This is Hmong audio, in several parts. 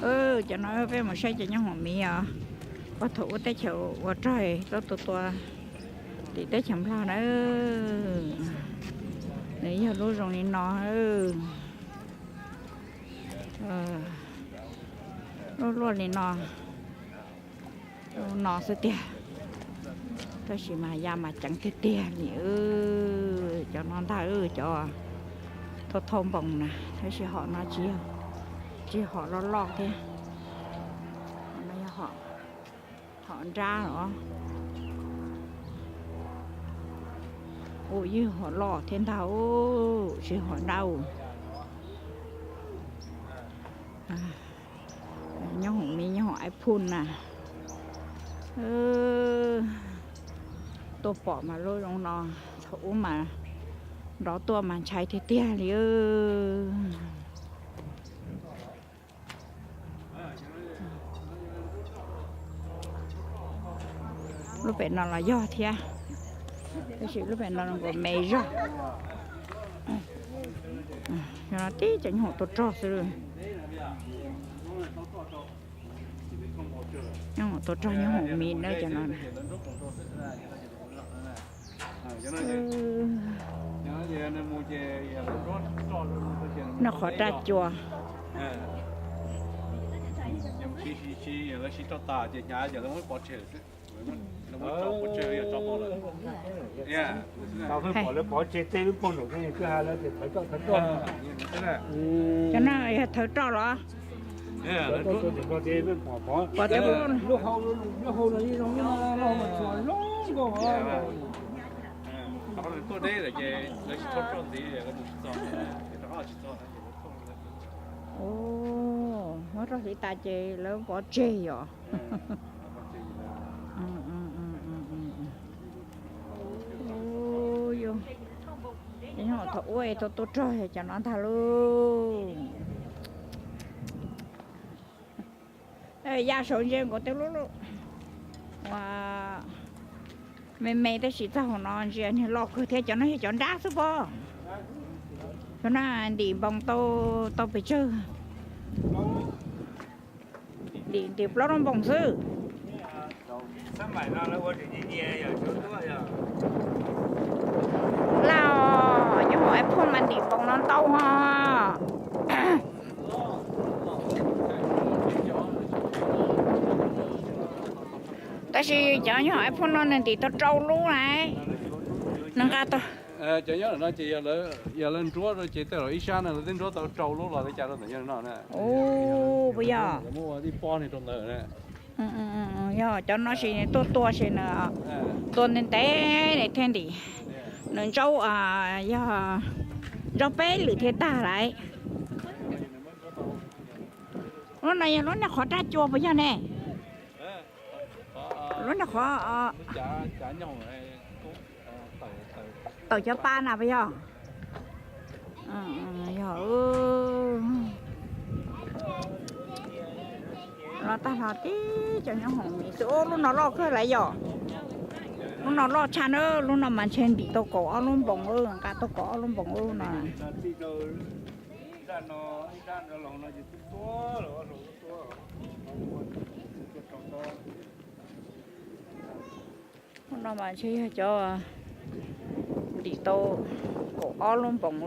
Cov no peb mus saib cov nyob hoom miv os. Ua thaum ub teb chaws ua rog tuaj tua tua tim teb chaws Nplog na. Nws yog lub zoo li no, luaj luaj li no, no xwb tiag. Tab sis mas ya mas ceev tiag tiag li. Cov no ntag, cov thauj thauj npoos na, tab sis hom no tsis yog, tsis hom loj loj thiab. Hom no yog hom nrab os. Ua yog hom loj thiab ntag, tsis hom nrab. Nyob hoom miv, nyob hoom Ais Phoo na. Tuaj pom mas lub zoo no, thaum ub mas nrov tuaj mas ntshai tiag tiag li. Lub pem no los yog thiab, tab sis lub pem no nkaus me zog. Tib cov nyob hoom tua rog xwb. Nyob hoom tua rog, nyob hoom miv na cov no. Noj qhov raj cua. Tau pom lawv pov tseg tej lub pob nram kev, koj ha lawv tias thawv roj thawv roj. Cov no yog thawv roj los? Pom tias lub hau, lub hau no yeej zoo, zoo nkauj. Tuaj deb lawm ces lawv tsis thauj roj ntxiv, lawv mus tsis txog, rov qab tsis txog. Muab roj hliv tas ces lawv pov tseg yom. Nyob thaum ub tau tuaj rog cov no ntag lauj. Ya saum ntsia nkaus tej lub, lub me me tab sis txog hauv no ntsia niag loj kawg thiab. Cov no yog cov nrab xwb pob? Cov no ntim npoos tau, tau pes tsawg? Ntim, ntim plaub lub npoos xwb. Laj os, nyob hoom Ais Phoo mas ntim npoos no ntau hos. Tab sis cov nyob hoom Ais Phoo no nws ntim tau rau lub na. Nws nqa tau. Cov nyob no ces yog lawv nruab no ces tej zaum ib sab no lawv twb nruab tau rau lub los li cas rau ntawm yog no na. Puas yog? Lawv muab ua ib pob ni rau ntawd na. Yog cov no sis tuaj tua sis nws tua ntev ntev thiaj ntim. Nws ntsaub, yog ntsaub peb lwm thiaj tag lauj. Lub no yog lub noj qhov raj cua puas yog ne? Lub noj qhov tawm cov pa na puas yog? Yog. Los tag los tib cov nyob hoom miv xwb. Lub no loj kawg lawm yom. Lub no loj tshaj na, lub no mas ntshe ntim tau kaum ob lub npoos, nqa tau kaum ob lub npoos lub no. Lub no mas ntshe yog cov ntim tau kaum ob lub npoos.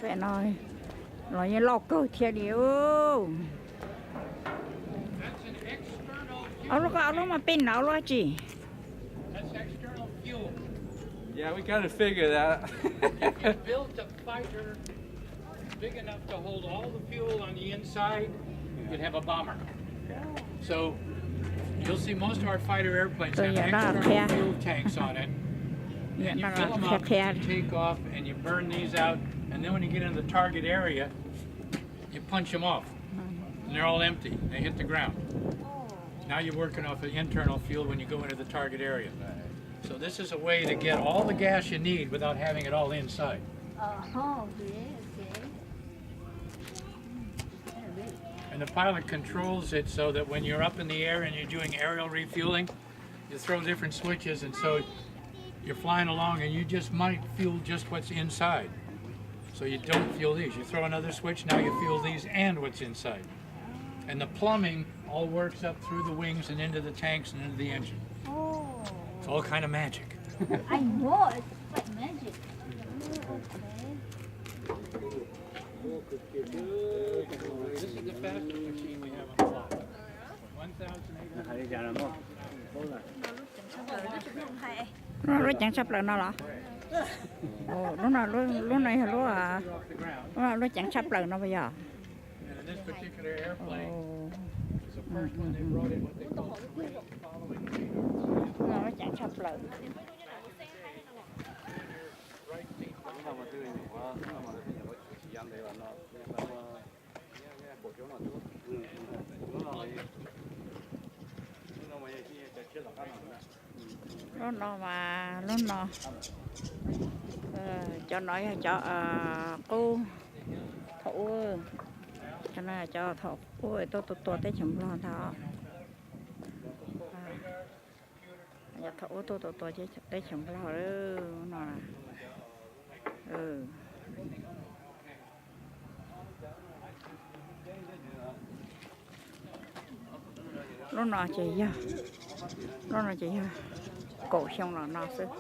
Pem no los yeej loj kawg thiab li. Ob lub, ob lub mas pij nab lub dab tsi? Yeah, we kind of figured that. If you built a fighter big enough to hold all the fuel on the inside, you'd have a bomber. So you'll see most of our fighter airplanes have external fuel tanks on it. And you fill them up, you take off, and you burn these out. And then when you get into the target area, you punch them off. And they're all empty. They hit the ground. Now you're working off of internal fuel when you go into the target area. So this is a way to get all the gas you need without having it all inside. Oh, okay, okay. And the pilot controls it so that when you're up in the air and you're doing aerial refueling, You throw different switches, and so you're flying along, and you just might feel just what's inside. So you don't feel these. You throw another switch, now you feel these and what's inside. And the plumbing all works up through the wings and into the tanks and into the engine. Oh. It's all kind of magic. I know, it's like magic. Okay. This is the fastest machine we have on the lot. One thousand eight hundred. Lub ceev tshaj plaws no los? Lub no, lub no yog lub, lub ceev tshaj plaws no puas yog? Lub ceev tshaj plaws. Lub no mas, lub no, cov no yog cov qub thaum ub, cov no cov thaum ub tuaj tua tua teb chaws Nplog ntag. Yog thaum ub tuaj tua tua teb chaws Nplog no. Lub no ces yog, lub no ces yog kaum xyoo los no xwb.